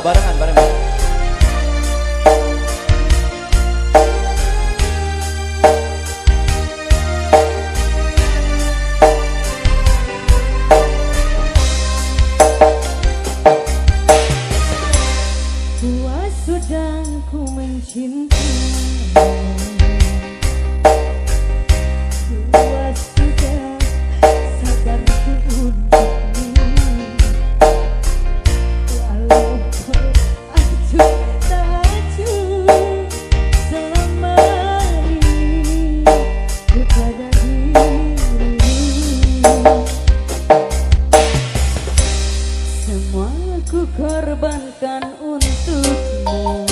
Barengan, barengan. Tua sudah ku mencintai, tua sudah sadarku untukmu. Walau kau acuh tak acuh selama ini kepada dirimu. Semua ku korbankan untukmu.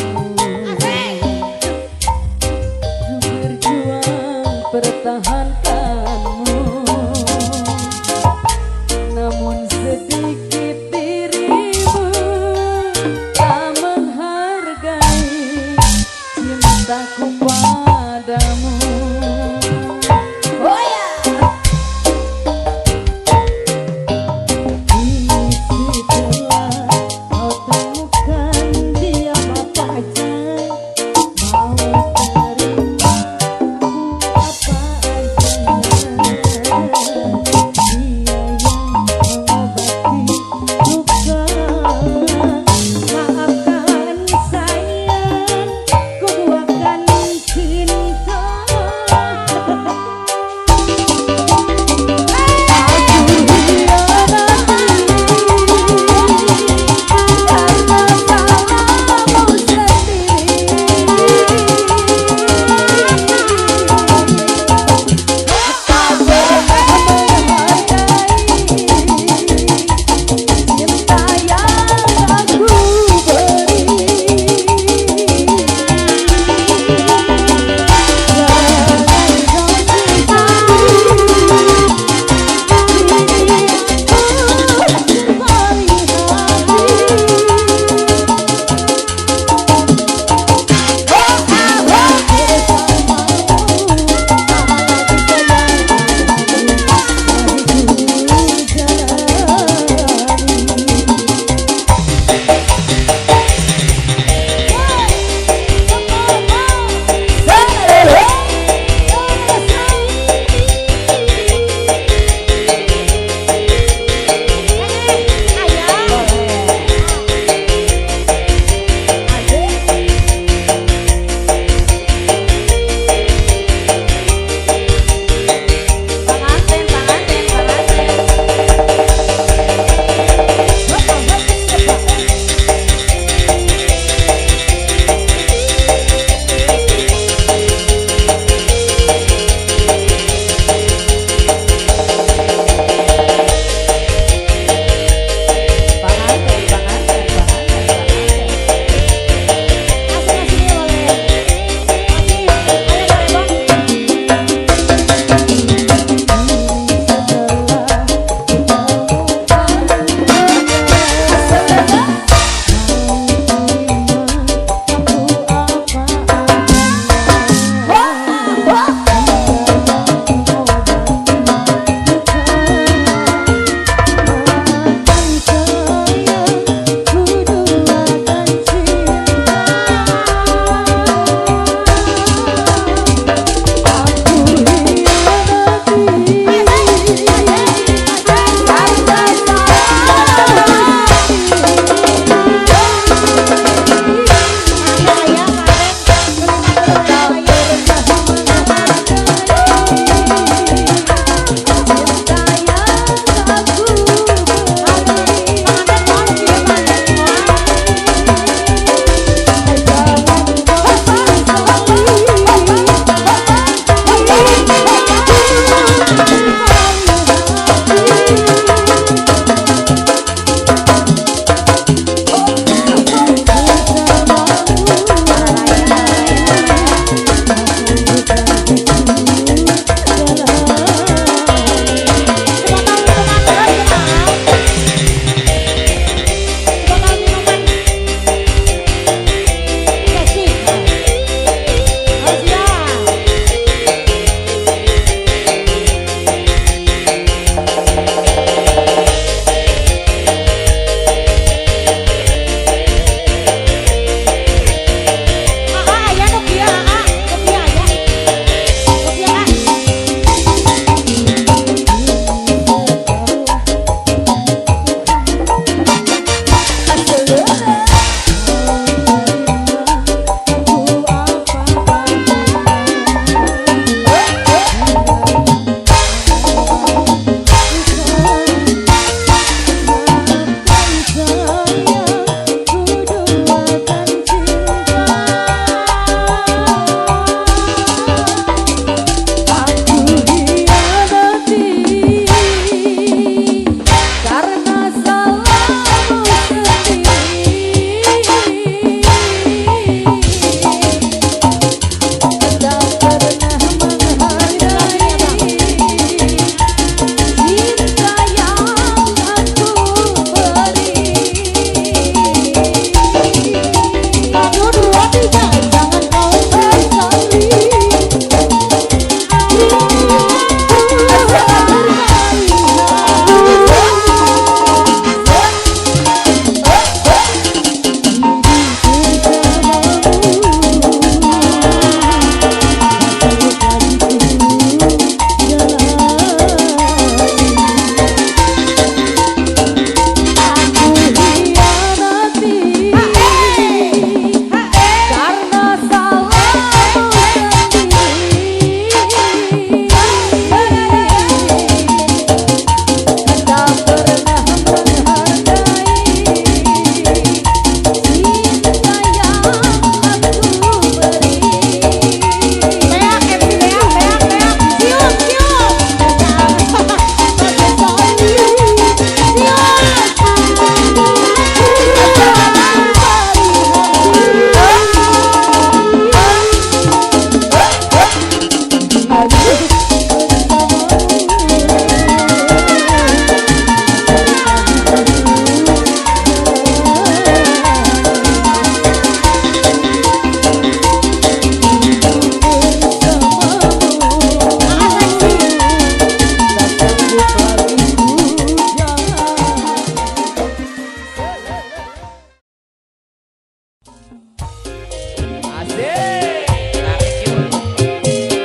Asik. Tarik yuk.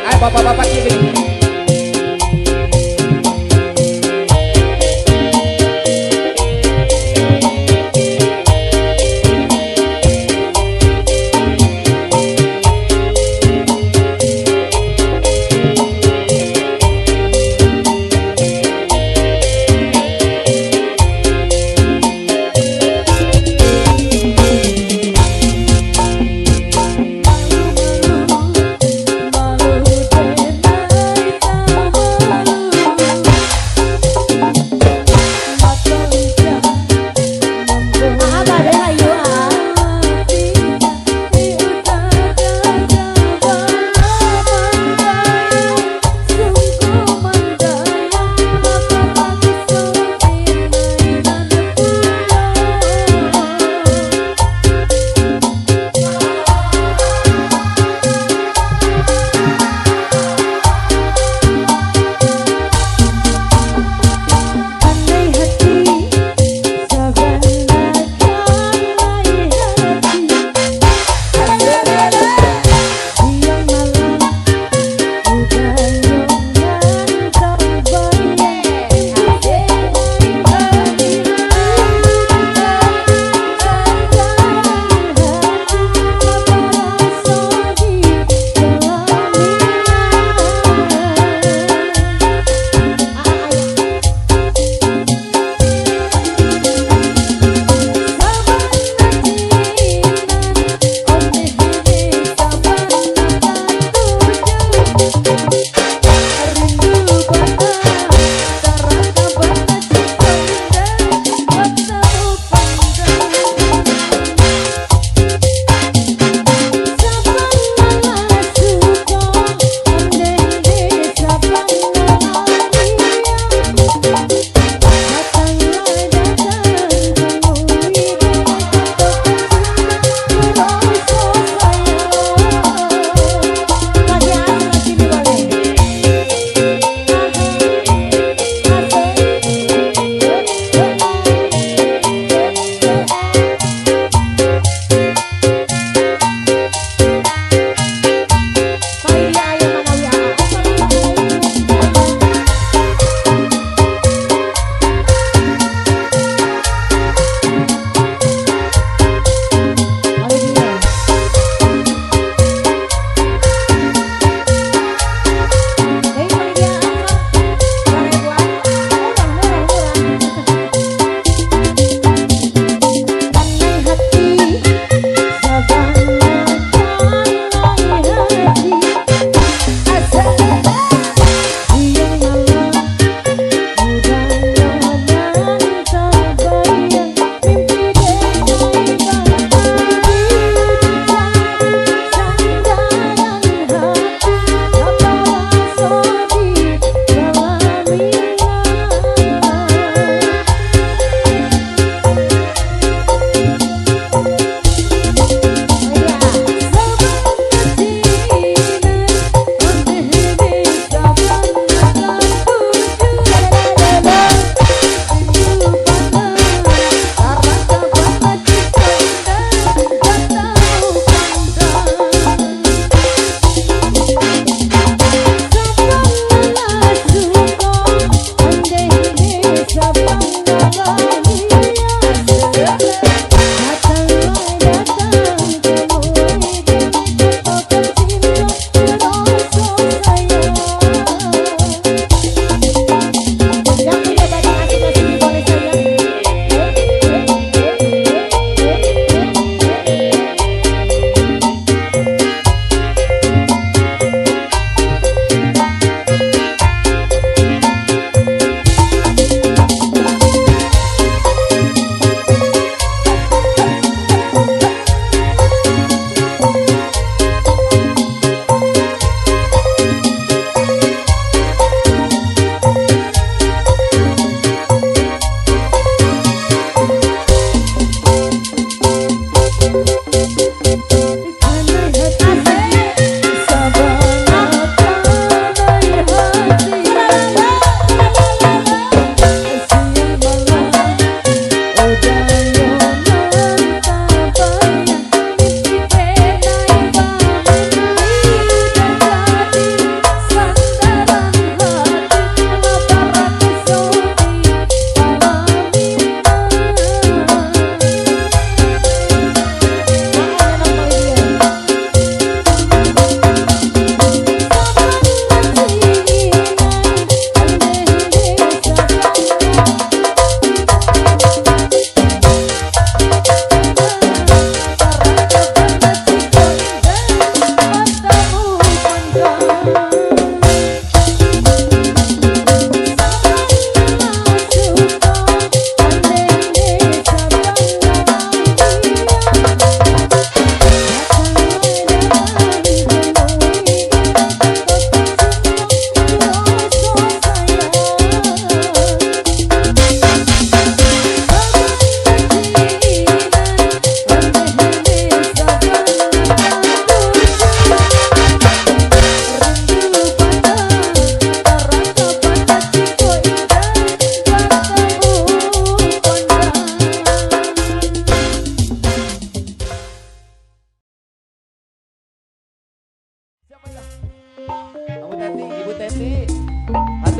Ayo bapak-bapak gini. Malu malu malu denai.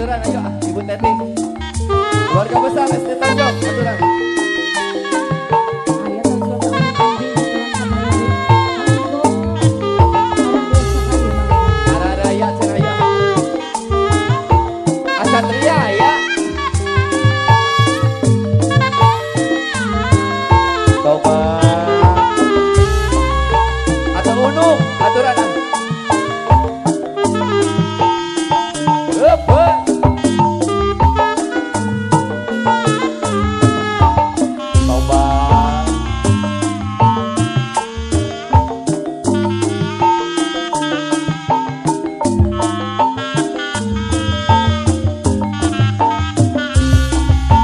Aturan ayo ah, Ibu Teti. Keluarga besar SD Tonjong, aturan. Araraya cenah. Asatria ya. Toba. Atau Unung, aturan. Apa? Toba.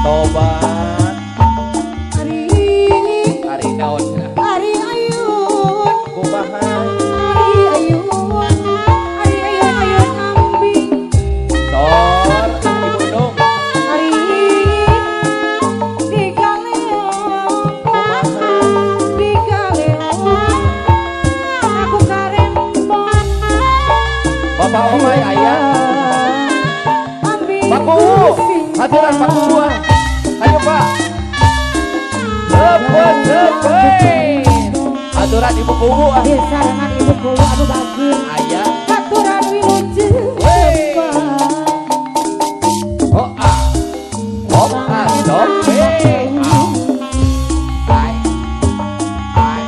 Tobat. Ari Ari naon cenah? Ari ayun, Kumaha? Ari ayun, Ari ayun ayun ambing. Tor, Ibu Nung. Ari di galeong, Kumaha? Di galeong, aku karembong. Bapak Omay aya. Ambing Pak Kuwu, aturan Pak Kuwu. Ayo Pak. Cepet cepet. Aturan Ibu Kuwu ah. Disarengan Ibu Kuwu anu bageur. Aya. Aturan wilujeng Wey. tepang. Oh ah. Oh ah, dope. Ai. Ai.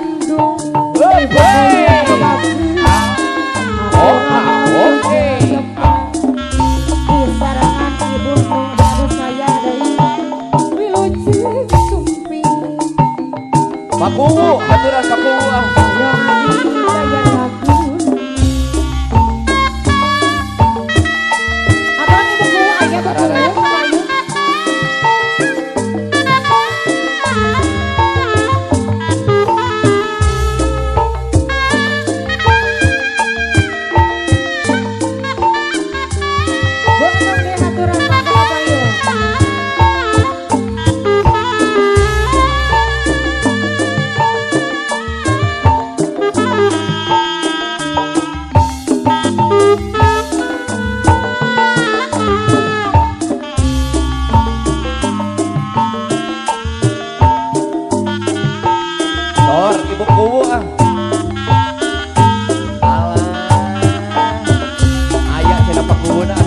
Wey, wey. Oh ah, oke. Disarangan ibu baru saya dari wilujeng sumping. Pak Kuwu, aturan Pak Kuwu ah. Yo adi saya bagus. Aturan ibu kuwu aya bu kuwu kayu. Bu Nung deh aturan mangga kayu. Tor, Ibu Kuwu ah. Alah. Aya cenah Pak Kuwu ah.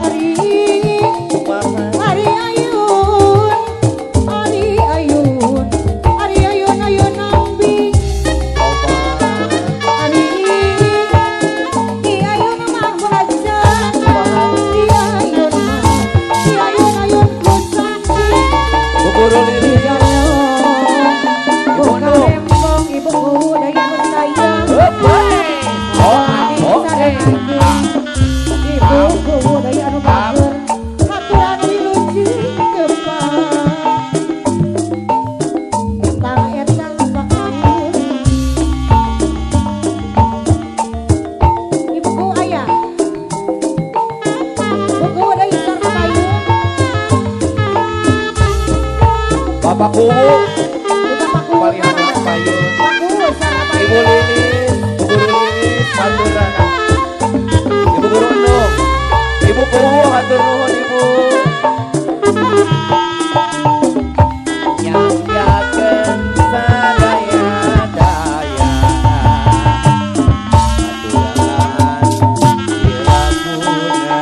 Ari Kumaha? Ari ayun, ari ayun, ari ayun ayun ambing. Toba. Ari di ayun mah belajar, di ayun mah, di ayun ayun ku sakit. Bu Guru Di Lili. galon, Ibu bukan Nung. rembong ibu daya sayang. Wey. Oh ah, oke. Ah. Ibu kuwu daya anu bageur, aturan wilujeng tepang. Etang etang Pak Kuwu. Ibu kuwu aya. Bu kuwu deui sarta payun. Bapak Kuwu, Ibu Pak Kuwu paling mana? payun. Pak Kuwu sarta Ibu payun. Lilis, Bu Guru Lilis, aturan ah. Ibu Guru Nung. Ibu Kuwu hatur nuhun Ibu. Nyanggakeun sadaya-daya. Aturan dilakuna.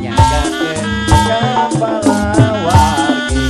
Nyanggakeun kapala wargi.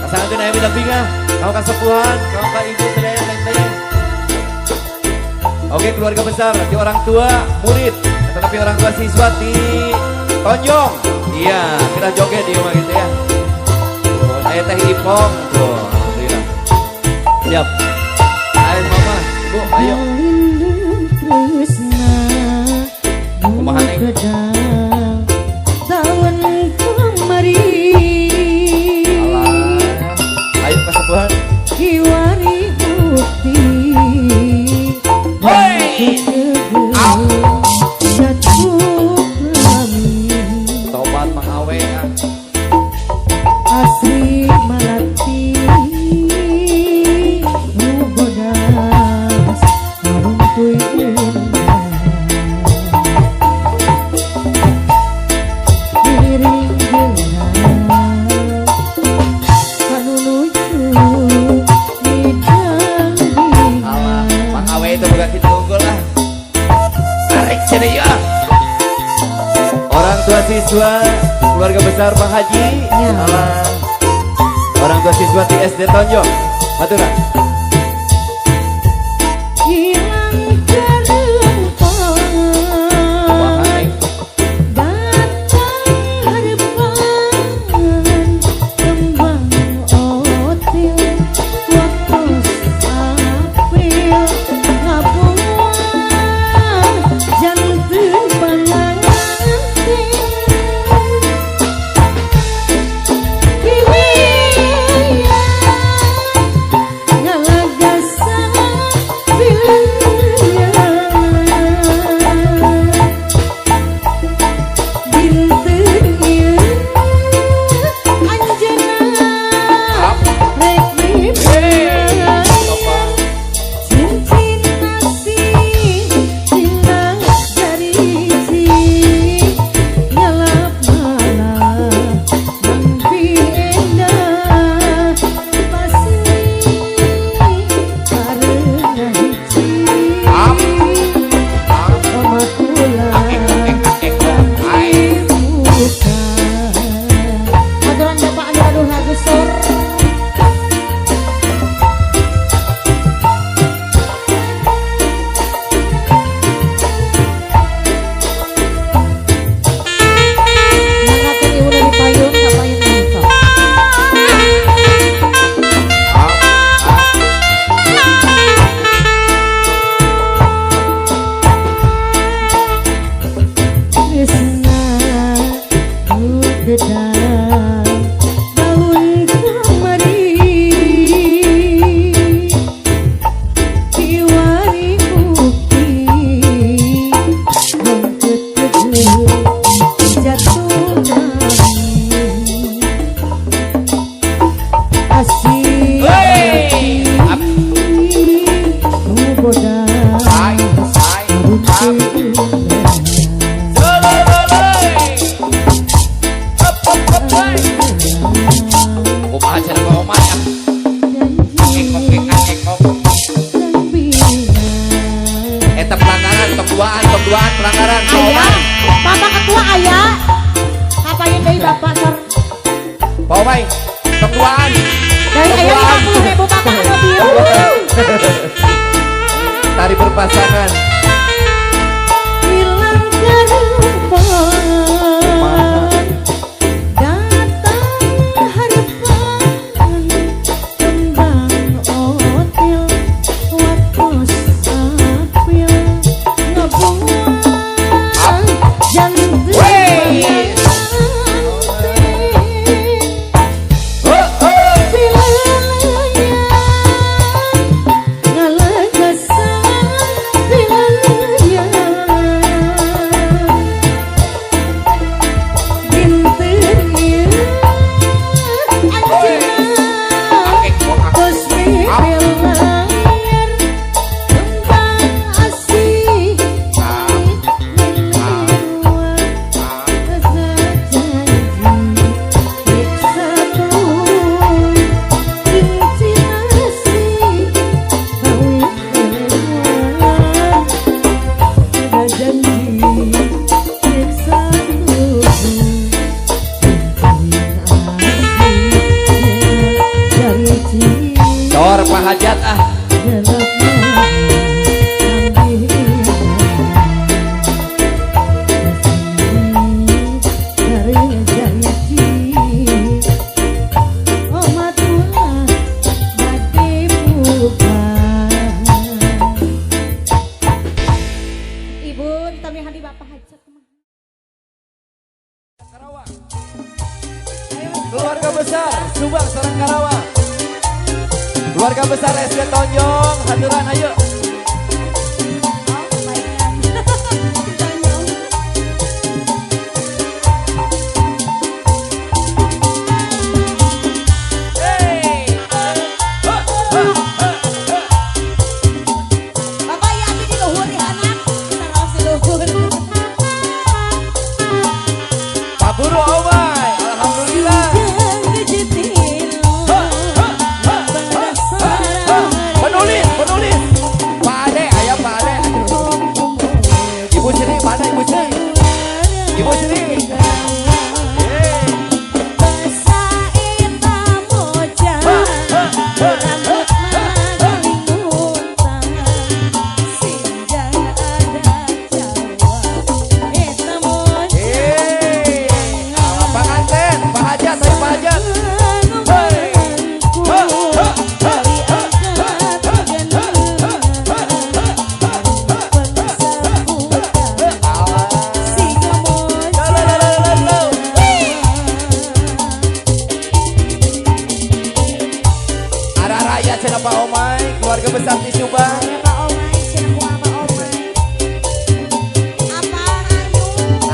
Pasangan aya bidang bingah. Kau kasepuhan, kau ka ibu sadaya teh. Oke, keluarga besar, di orang tua, murid, tetapi orang tua siswa di Tonjong. Iya, kita joget di rumah gitu ya. Tuh, saya Teh Ipong tuh, alhamdulillah. Siap. Ayo Mama, Ibu, ayo. Tresna. Kumaha, Neng? Gedang tahun kemari. Alah. Ayo kasepuhan. Kiwari bukti. Hoi! Jatuh kami. Tobat Mang Awe ah. Asri malati nu bodas haruntuy indah miring geurang kanu lucu midang. Alah, Mang Awe itu bukan kita unggul lah. Tarik sini ya. Orang tua siswa, keluarga besar Pak Haji. Ya. Alah. Orang tua siswa di SD Tonjong. Matura. Hilang Kumaha, kerempan Neng? datang harapan kembang otil waktu apel ngabuah janten panganten kiwian ngalagasan pilihan dinten ieu anjeunna rek dibayar cincin asih dina jariji ngalap malah mangpi endah pasti karena hiji Oma kula dibuka. Aturan Bapak anu aduh lagu sor. Nangakeun ibu dari payung ka payung nangka. Tresna nu gedang daun kamari kiwari bukti wong keteguh jatuh kami asih Hey! nu bodas Ai, ai, haruntuy. Hop, hop, hop, hey. Kumaha cenah Pak Omar ah? Ekok, ekok, ekok. Eta pelanggaran tok duaan pelanggaran Pak Ayah, Omar. Bapak ketua ayah. Ngapain deui Bapak sor? Pak Omar, tok duaan. Dari Tok ayah duaan. 50.000 Bapak anu biru. Tari berpasangan. Hilang kerempan datang harapan kembang otil waktu apil ngebuang jantung Wey. Oh, oh. Pileleyan ngalagasan pileleyan. hajat ah. Ibu ditami hadi Bapak hajat kumaha. Karawang. Keluarga besar Subang sareng Karawang. Keluarga besar SD Tonjong, haturan ayo. Oh, kebaikan. Tonjong. Hey. Ha, ha, ha, ha. Bapak ya abdi di luhur di anak. Kita raos di luhur. Pak Guru Omay, alhamdulillah. Ha, ha, ha, ha, ha, ha. Penulis, penulis. Pak Ade, ayah Pak Ade. Ibu Sri, mana Ibu Sri? Ibu Sri. Hey. Ha, ha, ha, ha, ha, ha. Hey. Pak Anten, Pak Hajat, ayo Pak Hajat. Hey. Ha, ha, ha, ha, ha, ha, ha, ha, ha, ha, ha. Alah. La, la, la, la, la, la. Arah raya cenah Pak Omay, keluarga besar di Subang.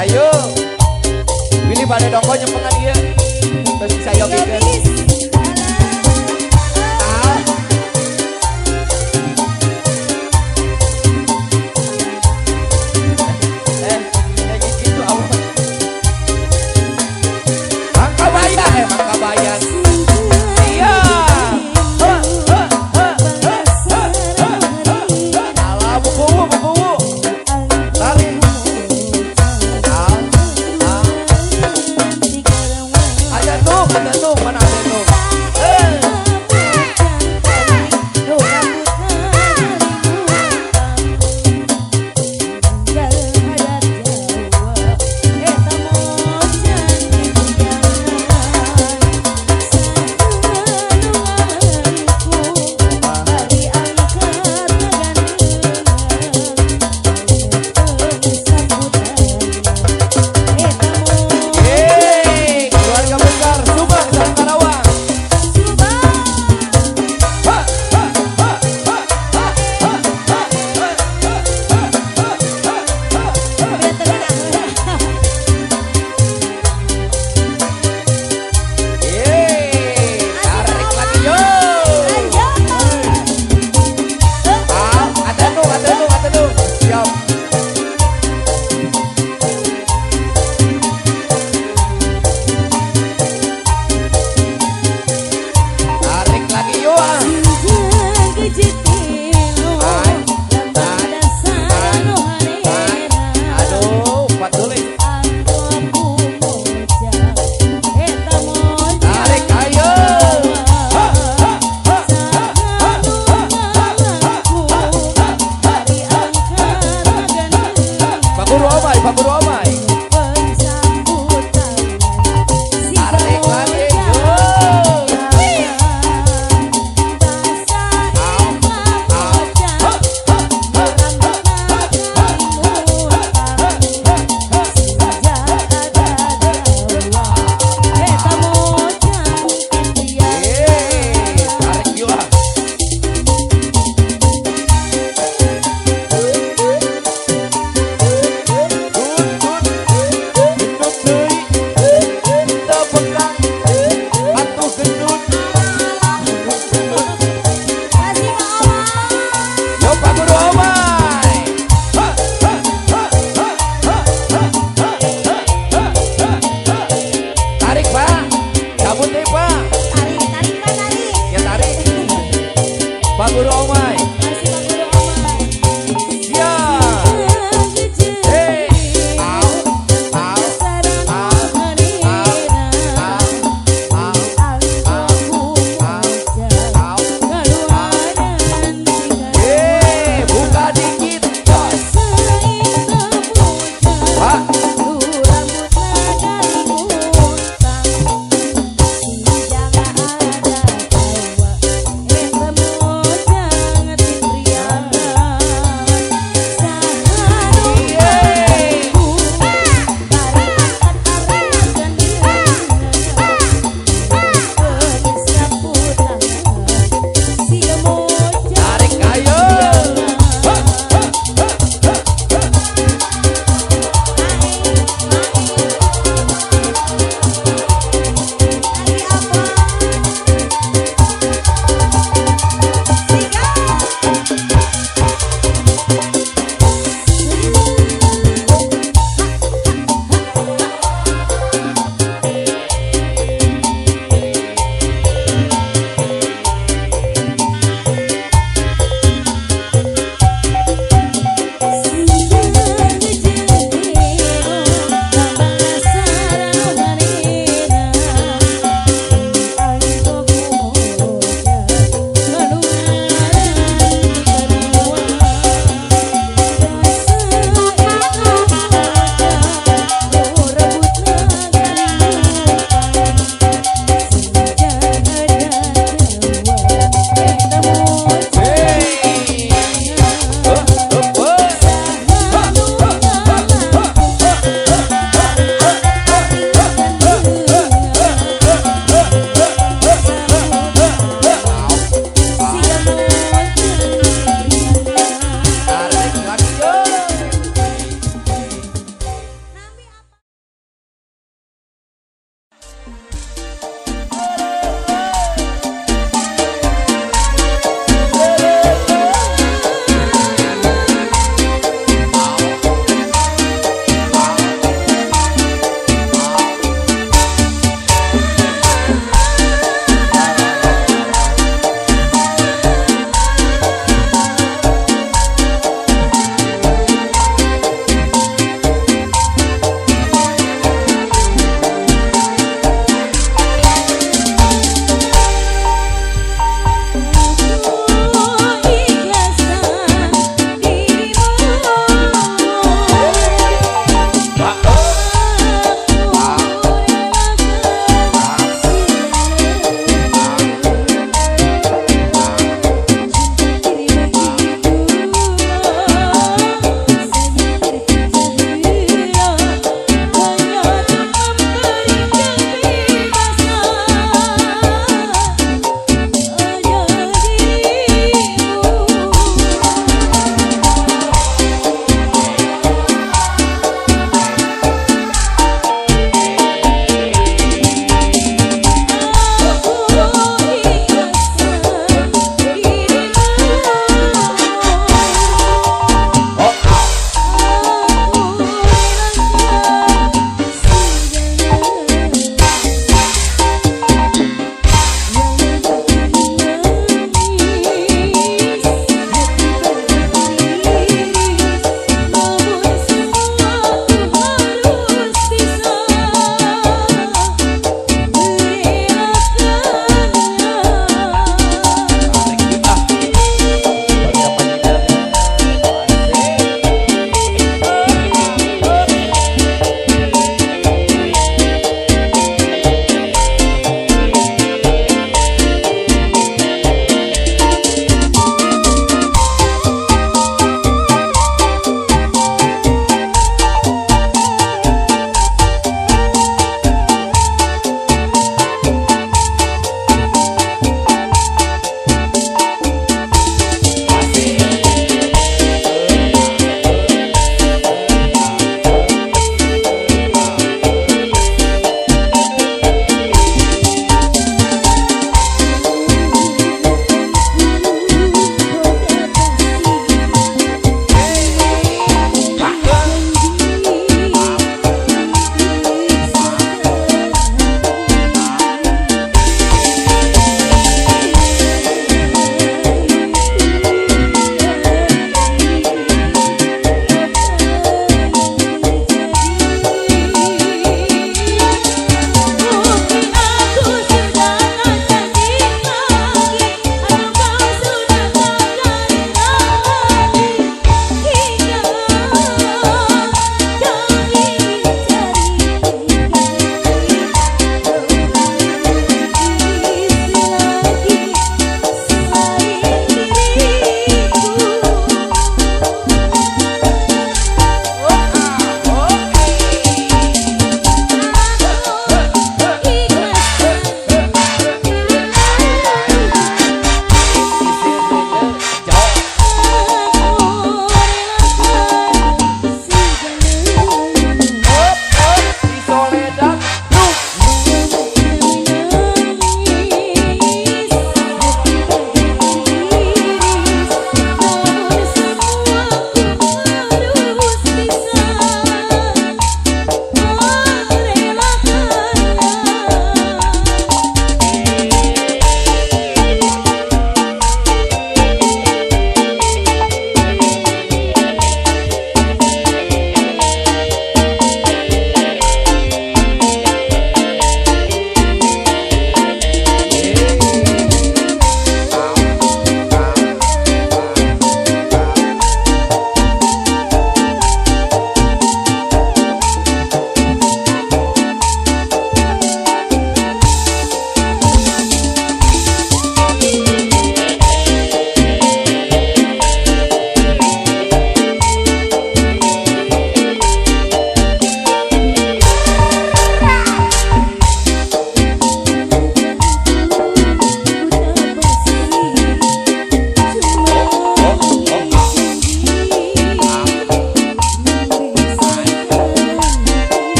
Ayo. Pilih pada dongko nyempengan ieu. Terus bisa yogikeun. Ah. Eh, kayak gitu awal. Mangkabayan, eh Mangkabayan. Iya. Ha, ha, ha, ha, ha, ha, ha,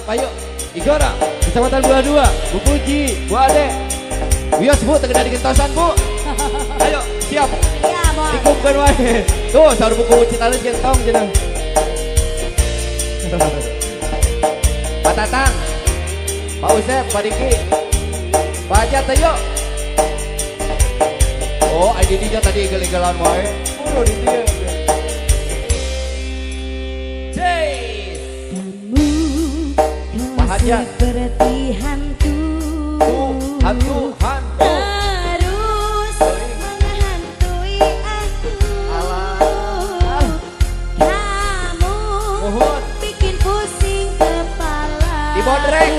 Siap, ayo. Igora, Kecamatan Buah Dua, Bu Puji, Bu Ade. Wios, Bu, teu digentosan, Bu. Ayo, siap. Iya, Bos. Tikungkeun wae. Tuh, saur buku Citaleus gentong cenah. Pak Tatang, Pak Usep, Pak Diki, Pak Ajat, ayo. Oh, IDD nya tadi igel-igelan wae. Oh, di dia. Chase. Kamu Pak Hajat. Seperti hantu. Tuh, hantu, hantu. Terus menghantui aku. Alah. Kamu Mohon. Bikin pusing kepala. Dibodrek.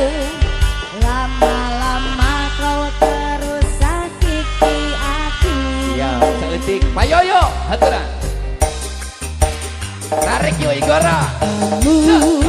Lama-lama kau terus sakiti aku. Siap, saeutik. Pak Yoyo, haturan. Tarik yuk, Igora. Kamu